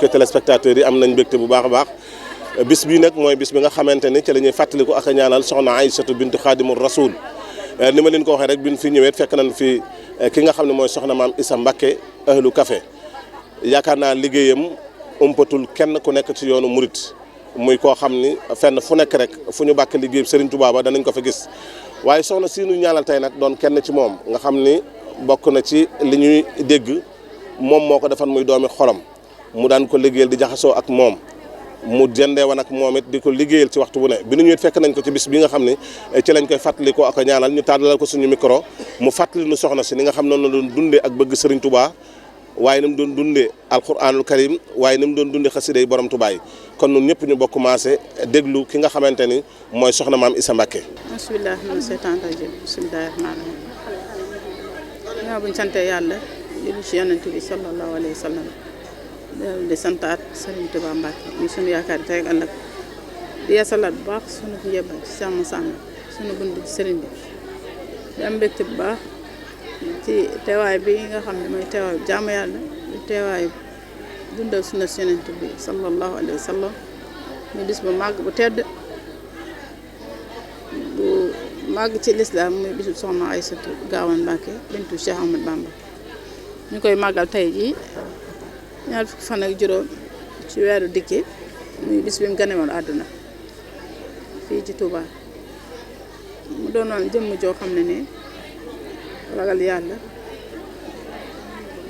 mbokki téléspectateurs yi am nañ mbégte bu baax a baax bis bii nag mooy bis bi nga xamante ni ci la ñuy fàttaliku ak a ñaanal soxna Aïssatou bintu Xaadimul Rasul ni ma leen ko waxee rek bi ñu fi ñëwee fekk nañ fi ki nga xam ne mooy soxna maam Issa Mbacké ahlu café yaakaar naa liggéeyam umpatul kenn ku nekk ci yoonu murit muy koo xam ni fenn fu nekk rek fu ñu bàkk liggéey Serigne Touba ba danañ ko fa gis waaye soxna si ñu ñaanal tey nag doon kenn ci moom nga xam ni bokk na ci li ñuy dégg moom moo ko defan muy doomi xolam mu daan ko liggéeyal di jaxasoo ak moom mu jëndee woon ak moom it di ko liggéeyal ci waxtu bu ne bi nu ñëwee fekk nañ ko ci bis bi nga xam ne ci lañ koy fàttali ko ak a ñaanal ñu tàllal ko suñu micro mu fàttali nu soxna si ni nga xam noonu la doon dundee ak bëgg Serigne Touba waaye ni mu doon dundee alquranul karim waaye ni mu doon dundee xasida yi borom Touba yi kon ñun ñëpp ñu bokk commencé déglu ki nga xamante ni mooy soxna maam Issa Mbacké. bismillah mina seytaan rajim bismillahi rahmaani rahim ñoo buñ sante yàlla julli ci yonent bi sallallahu alayhi wa sallam di santaat Serigne Touba Mbacké mi sunu yaakaar tey ak ëllëg di yeesalaat bu baax sunu njëbbal ci sàmm sunu bunt ci Serigne bi di am mbégte bu baax ci teewaay bi nga xam ne mooy teewaay jaamu yàlla di teewaay dundal sunna yonent bi sallallahu alayhi wa sallam muy bis bu màgg bu tedd bu màgg ci lislaam muy bisu soxna Aïssatou Gawane Mbacké bintu Cheikh Ahmadou Bamba ñu koy màggal tey jii ñaar fukki fan ak juróom ci weeru dikki muy bis bi mu gane woon àdduna fii ci Touba mu doonoon jëmm joo xam ne nii ragal yàlla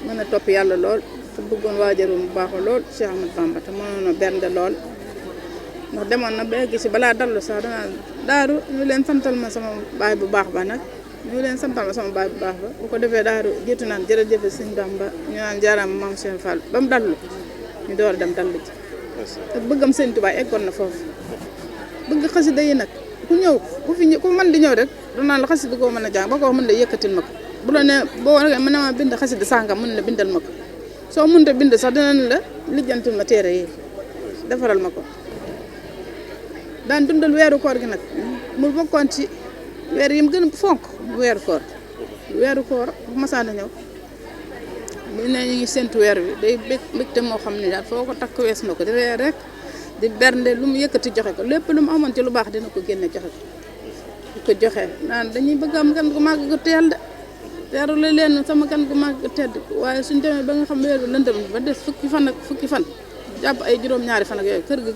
mën a topp yàlla lool te bëggoon waajaru mu baaxoo lool Cheikh Ahmadou Bamba te mënoon a bernde lool ndax demoon na ba egg ci balaa dallu sax danaa daaru ñu leen santal ma sama baay bu baax ba nag ñu leen santal ma sama baay bu baax ba bu ko defee daaru jiitu naan jërëjëf Sëñ Bamba ñu naan jaaraama Maam Cheikh Fall ba mu dallu ñu door a dem dallu ci te bëggam Sëñ Tuubaa eggoon na foofu bëgg xasida yi nag ku ñëw ku mën di ñëw rek danaan la xasida koo mën a jàng ba ko mën la yëkkatil ma ko bu la ne boo mën na ma bind xasida sàngam mën la bindal ma ko soo mënta bind sax dinañ la lijjantul ma téere yi defaral ma ko daan dundal weeru koor gi nag mu bokkoon ci weer yi mu gën a fonk weeru koor bu masaana ñëw bu ne ñu ngi séntu weer wi day mbégte moo xam ne daal foo ko takk wees na ko di reer rek di bernde lu mu yëkkati joxe ko lépp lu mu amoon ci lu baax dina ko génne joxe ko di ko joxe naan dañuy bëgg am gan gu màgg gu teel de teeru la leen sama gan gu màgg gu tedd waaye suñ demee ba nga xam weer wi lëndëm ba des fukki fan jàpp ay juróom-ñaari fan ak yooyu kër gi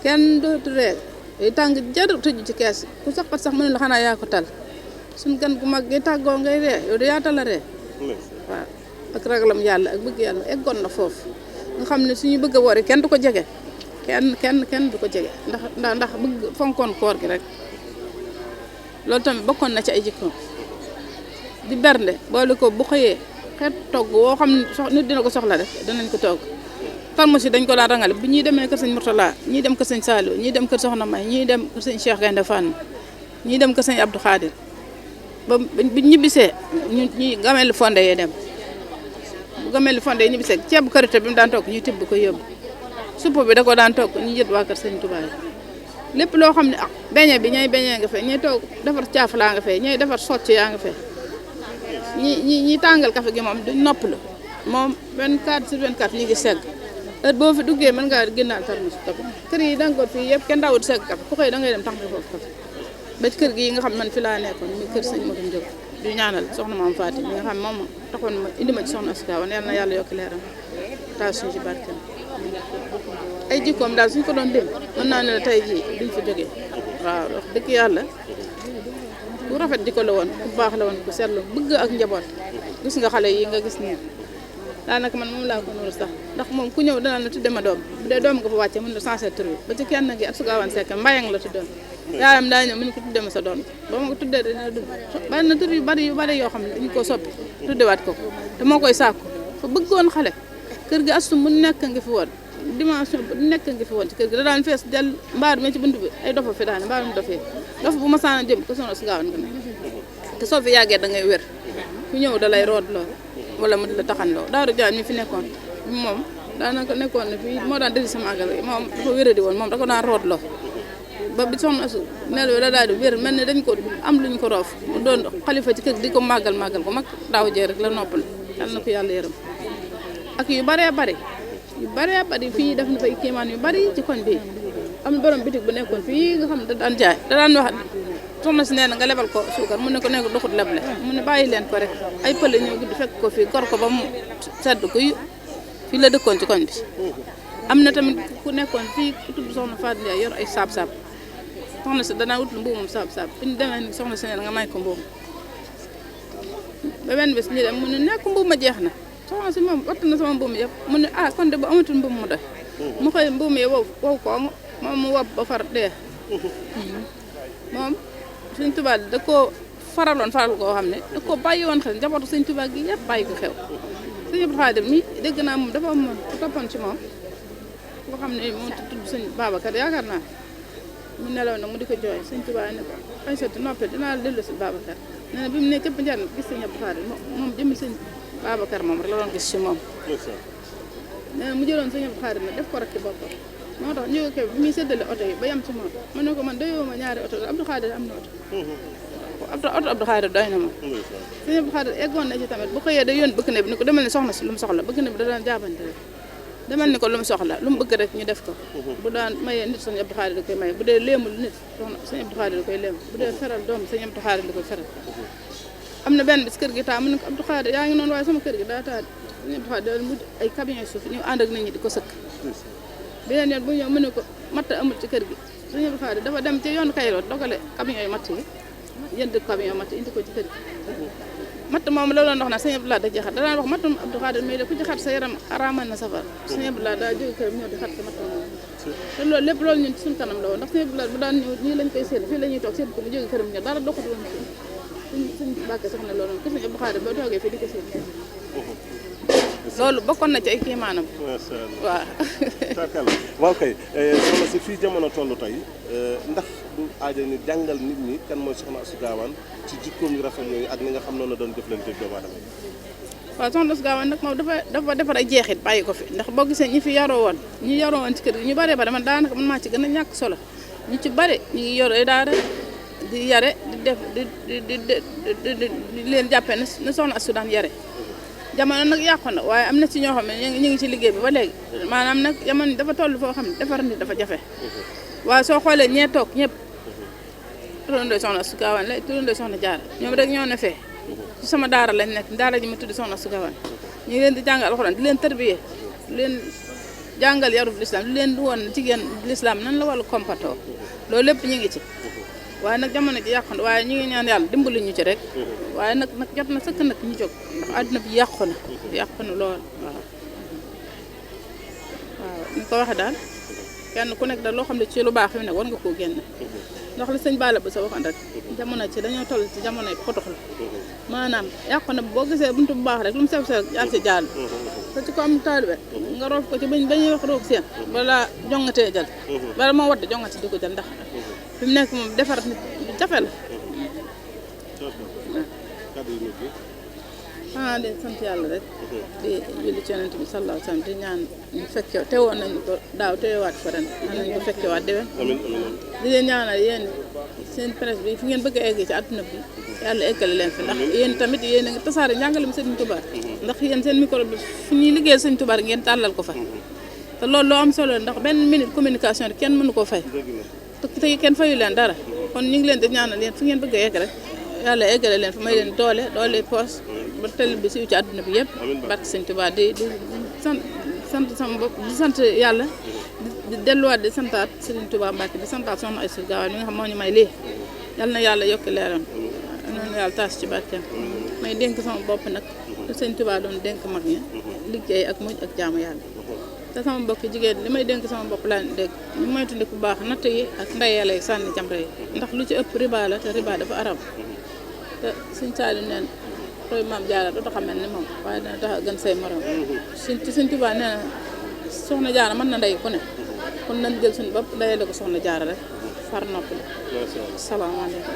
kenn dootu reer day tàng jar tëju ci kees ku sax pat sax mu ne la xanaa yaa ko tal suñ gan gu mag ngay tàggoo ngay ree yow de yaa tal a ree waaw ak ragalam yàlla ak bëgg yàlla eggoon na foofu nga xam ne suñu bëgg a woori kenn du ko jege kenn du ko jege ndax bëgg fonkoon koor gi rek loolu tamit bokkoon na ci ay jikkoom di bernde boole ko bu xëyee xeet togg woo xam ne nit dina ko soxla rek danañ ko togg tarmos yi dañ ko daan rangale bu ñuy demee kër sëñ Mourtala ñii dem kër sëñ Saliou ñii dem kër Soxna May ñii dem kër sëñ Cheikh Gaynde Fane ñii dem kër sëñ Abdou Khadir ba bu ñibbisee ñi gamel fonde yee dem bu gamel fonde yi ñibbisee ceebu karité bi mu daan togg ñuy tibb ko yóbbu supp bi da ko daan togg ñu jët waa kër sëñ Touba lépp loo xam ne beñe bi ñay beñee nga fee ñay toog defar caafalaa nga fee ñay defar socc yaa nga fee ñi tàngal café gi moom du noppalu moom 24/24 ñu ngi segg heure boo fi duggee mën ngaa génnaal tarmus café kër yi danga ko fii yëpp kenn daawut segg café ku xëy da ngay dem tax foofu café ba ci kër gi yi nga xam man fi laa nekkoon muy kër sëñ Modou Ndiop du ñaanal soxna maam Fatim mi nga xam moom taxoon ma indi ma ci soxna Asika woon yal na yàlla yokk leeram taal suñu ci barkeem ay jikkoom daal suñ ko doon dem mën naa ne la tey jii duñ fa jógee waaw wax dëgg yàlla ku rafet jikko la woon ku baax la woon ku seetlu bëgg ak njaboot gis nga xale yi nga gis nii daanaka man moom laa ko nuuru sax ndax moom ku ñëw dana la tudde ma doom bu dee doom nga fa wàcce mën na sensé tur bi ba ci kenn gi ak su Gawane Seck Mbayang la tuddoon yaayam daa ñëw mën ko tudde ma sa doom ba ma ko tuddee dina dund bari na tur yu bari yoo xam ne dañu ko soppi tuddewaat ko te moo koy sàkku fa bëggoon xale kër gi astu mu nekk ngi fi woon dimension bu nekk ngi fi woon ci kër gi da daan fees del mbaar mi ci bunt bi ay dofa fi daane mbaarum dofee dof bu ma saana jëm ko sono si Gawane nga ne te soo fi yàggee da ngay wér ku ñëw da lay root loo wala mu di la taxandoo Daaru Jaan mi fi nekkoon moom daanaka nekkoon na fii moo daan dëri sama àggal moom dafa wéradi woon moom da ko daan root loo ba bi soxna su nel da daal di wér mel ne dañ ko am luñ ko roof mu doon xalifa ci kër di ko màggal ko mag daaw jee rek la noppal yàlla na ko yàlla yërëm ak yu bëree bëri fii def na fay kéemaan yu bëri ci koñ bi am na borom bitig bu nekkoon fii nga xam ne da daan jaay da daan wax soxna si nee na nga lebal ko suukar mu ne ko nekk doxut leble mu ne bàyyi leen ko rek ay pële ñëw guddi fekk ko fii gor ko ba mu sedd ko fii la dëkkoon ci koñ bi am na tamit ku nekkoon fii ku tudd soxna Fatou Ndiaye yor ay saab-saab soxna si danaa wut lu mbuumam saab-saab bi ñu demee ni soxna si nee na nga may ko mbuum ba benn bés ñu dem mu ne nekk mbuum ma jeex na soxna si moom watt na sama mbuum yëpp mu ne kon de bu amatul mbuum mu doy mu xëy mbuum yi wow ko moom mu wob ba far dee moom Sëñ Tuubaa da koo faral koo xam ne da koo bàyyi woon xel njabootu Sëñ Tuubaa gi yëpp bàyyi ko xew Sëñ Abdou Khadir mi dégg naa moom dafa am ku toppoon ci moom koo xam ne moo tudd Sëñ Babacar yaakaar naa mu nelaw nag mu di ko jooy Sëñ Tuubaa ne ko Aysatu noppi dinaa la dellu si Babacar nee na bi mu ne cëpp njar gis Sëñ Abdou Khadir moom jëmmi Sëñ Babacar moom rek la doon gis ci moom nee na mu jëloon Sëñ Abdou Khadir nag def ko rek ci boppam moo tax ñu ko bi muy séddale oto yi ba yem ci moom ma ne ko man doyoo ma ñaari oto Abdou Khadir am na oto Abdou Khadir doy na ma Sëñ Abdou Khadir eggoon na ci tamit bu xëyee day yónni bëgg ne bi ni ko demal ni soxna si lu mu soxla bëgg ne bi da daan jaabante rek demal ni ko lu mu soxla lu mu bëgg rek ñu def ko bu daan mayee nit Sëñ Abdou Khadir da koy maye bu dee léemul nit soxna Sëñ Abdou Khadir da koy léem bu dee feral doom Sëñ Abdou Khadir da koy feral am na benn bis kër gi taa mu ne ko Abdou Khadir yaa ngi noonu waaye sama kër gi daa taa Sëñ Abdou Khadir da mujj ay camion suuf ñu ànd ak nit ñi di ko sëkk beneen yoon bu ñëw mu ne ko matt amul ci kër gi Sëñ Abdou Khadir dafa dem ci yoonu Kayro dogale camion yu matt yi jënd camion matt indi ko ci kër gi matt moom la doon wax na Sëñ Abdou Lahad da ci xat da daan wax mattum Abdou Khadir mais de ku ci xat sa yaram araamal na safar Sëñ Abdou Lahad daa jóge këram ñëw di xat sa matt moom te loolu lépp loolu ñun ci suñu kanam la woon ndax Sëñ Abdou Lahad bu daan ñëw nii lañ koy séen fii la ñuy toog séen ko mu jóge këram ñëw dara doxut woon suñ bàkke soxna loolu ko Sëñ Abdou Khadir ba toogee fii di ko séen loolu bokkoon na ci ay kiimaanam waaw waaw kay soxna si fii jamono toll tey ndax du aajo ñu jàngal nit ñi kan mooy soxna Astou Gawane ci jikkoom yu rafet yooyu ak ni nga xam noonu la doon jëflante doomu aadama yi waaw soxna Astou Gawane nag moom dafa defar ay jeexit bàyyi ko fi ndax boo gisee ñi fi yaroo woon ci kër gi ñu bëree ba man daanaka man maa ci gën a ñàkk solo ñu ci bëri ñu ngi yor daara di yare di def di leen jàppee na soxna Astou daan yare jamono nag yàqu na waaye am na ci ñoo xam ne ñu ngi ci liggéey bi ba léegi maanaam nag jamono dafa toll foo xam ne defar nit dafa jafe waaye soo xoolee ñee toog ñëpp turandoo soxna Astou Gawane la turandoo soxna Jaara ñoom rek ñoo ne fee ci sama daara lañ nekk daara ji ma tudd soxna Astou Gawane ñu ngi leen di jàngal alxuraan di leen tarbiyee di leen jàngal yarub lislaam di leen woon jigéen lislaam nan la wàllu comportement loolu lépp ñu ngi ci waaye nag jamono ji yàqu na waaye ñu ngi ñaan yàlla dimbali ñu ci rek waaye nag jot na sëkk nag ñu jóg ndax àdduna bi yàqu na lool waaw ni ko waxee daal kenn ku nekk daal loo xam ne ci lu baax fi mu ne war nga koo génne ndax li sëñ Balla ba sa waxoon rek jamono ci dañoo toll ci jamonoy potox la maanaam yàqu na boo gisee buntu bu baax rek lu mu sew sew jaar ci jàll te ci ko am taalibe nga roof ko ci bañuy wax roog seen balaa jongatee jël bala moo wadd jongate di ko jël ndax fi mu nekk moom defar nit jafe la di sant yàlla rek di julli ci Yonent bi sallallahu alayhi wa sallam di ñaan ñu fekke teewoon nañu ko daaw teewaat ko ren nañ ko fekkewaat déwén di leen ñaanal yéen seen presse bi fi ngeen bëgg a egg ci àdduna bi yàlla eggale leen fi ndax yéen tamit yéen a ngi tasaare njàngalem Sëñ Tuubaa ndax yéen seen micro bi fu ñuy liggéeyal Sëñ Tuubaa ngeen tàllal ko fa te loolu loo am solo ndax benn minute communication rek kenn mënu koo fay te kenn fayu leen dara kon ñu ngi leen di ñaanal yéen fi ngeen bëgg a egg rek yàlla eggale leen fi may leen doole poos ba télé bi siiw ci àdduna bi yëpp barke Sëñ Tuubaa di sant sama bopp di sant yàlla di delluwaat di santaat Sëriñ Tuubaa Mbàkke di santaat soxna Astou Gawane mi nga xam moo ñu may lii yal na yàlla yokki leeram noonu yàlla taas ci barkeem may dénk sama bopp nag te Sëñ Tuubaa doon dénk mag ñi liggéey ak muñ ak jaamu yàlla te sama mbokk jigéen li may dénk sama bopp laa dégg ñu moytu ku baax natt yi ak ndey yàlla yi sànni jamra yi ndax lu ci ëpp riba la te riba dafa aram te Sëñ Saaliw neen roy Maam Jaara doo tax a mel ni moom waaye dana tax a gën say morom Sëñ Tuubaa nee na soxna Jaara mën na ndey ku ne kon nañ jël suñu bopp ndeyale ko soxna Jaara rek far noppi la salaamaaleykum